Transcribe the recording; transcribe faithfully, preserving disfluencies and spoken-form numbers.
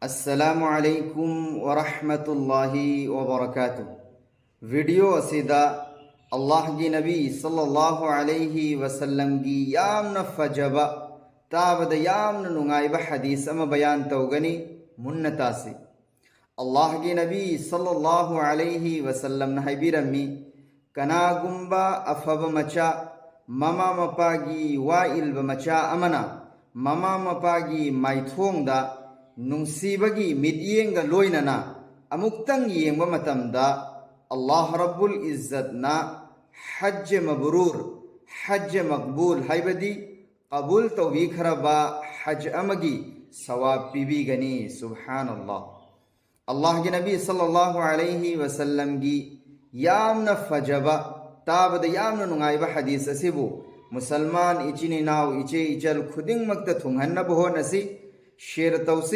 ꯑꯁꯂꯥꯃꯨ ꯑꯂꯩꯀꯨꯝ ꯋꯔꯍꯃꯇꯨꯜꯂꯥꯍꯤ ꯋꯕꯔꯀꯥꯇꯨ꯫ Video ꯑꯁꯤꯗ ꯑꯜꯂꯥꯍꯒꯤ ꯅꯕꯤ ꯁꯜꯂꯜꯂꯥꯍꯨ ꯑꯂꯩꯍꯤ ꯋꯁꯜꯂꯝꯒꯤ ꯌꯥꯝꯅ ꯐꯖꯕ, ꯇꯥꯕꯗ ꯌꯥꯝꯅ ꯅꯨꯡꯉꯥꯏꯕ ꯍꯗꯤꯁ ꯑꯃ ꯕꯌꯥꯟ ꯇꯧꯒꯅꯤ꯫ ꯃꯨꯟꯅ ꯇꯥꯁꯤ꯫ ꯑꯜꯂꯥꯍꯒꯤ ꯅꯕꯤ ꯁꯜꯂꯜꯂꯥꯍꯨ ꯑꯂꯩꯍꯤ ꯋꯁꯜꯂꯝꯅ ꯍꯥꯏꯕꯤꯔꯝꯃꯤ, ꯀꯅꯥꯒꯨꯝꯕ ꯑꯐꯕ ꯃꯆꯥ, ꯃꯃꯥ ꯃꯄꯥꯒꯤ ꯋꯥ ꯏꯜꯕ ꯃꯆꯥ ꯑꯃꯅ ꯃꯃꯥ ꯃꯄꯥꯒꯤ ꯃꯥꯏꯊꯣꯡꯗ ꯅꯨꯡꯁꯤꯕꯒꯤ ꯃꯤꯠꯌꯦꯡꯒ ꯂꯣꯏꯅꯅ ꯑꯃꯨꯛꯇꯪ ꯌꯦꯡꯕ ꯃꯇꯝꯗ, ꯑꯜꯂꯥꯍ ꯔꯕꯨꯜ ꯏꯖꯠꯅ ꯍꯖ ꯃꯕꯔꯨꯔ, ꯍꯖ ꯃꯛꯕꯨꯜ ꯍꯥꯏꯕꯗꯤ ꯀꯕꯨꯜ ꯇꯧꯕꯤꯈ꯭ꯔꯕ ꯍꯖ ꯑꯃꯒꯤ ꯁꯋꯥꯕ ꯄꯤꯕꯤꯒꯅꯤ꯫ ꯁꯨꯕꯍꯥꯅꯜꯂꯥꯍ꯫ ꯑꯜꯂꯥꯍꯒꯤ ꯅꯕꯤ ꯁꯜꯂꯜꯂꯥꯍꯨ ꯑꯂꯩꯍꯤ ꯋꯁꯜꯂꯝꯒꯤ ꯌꯥꯝꯅ ꯐꯖꯕ, ꯇꯥꯕꯗ ꯌꯥꯝꯅ ꯅꯨꯡꯉꯥꯏꯕ ꯍꯗꯤꯁ ꯑꯁꯤꯕꯨ ꯃꯨꯁꯜꯃꯥꯟ ꯏꯆꯤꯟ ꯏꯅꯥꯎ, ꯏꯆꯦ ꯏꯆꯜ ꯈꯨꯗꯤꯡꯃꯛꯇ ꯊꯨꯡꯍꯟꯅꯕ ꯍꯣꯠꯅꯁꯤ, ꯁꯦꯌꯔ ꯇꯧꯁꯤ꯫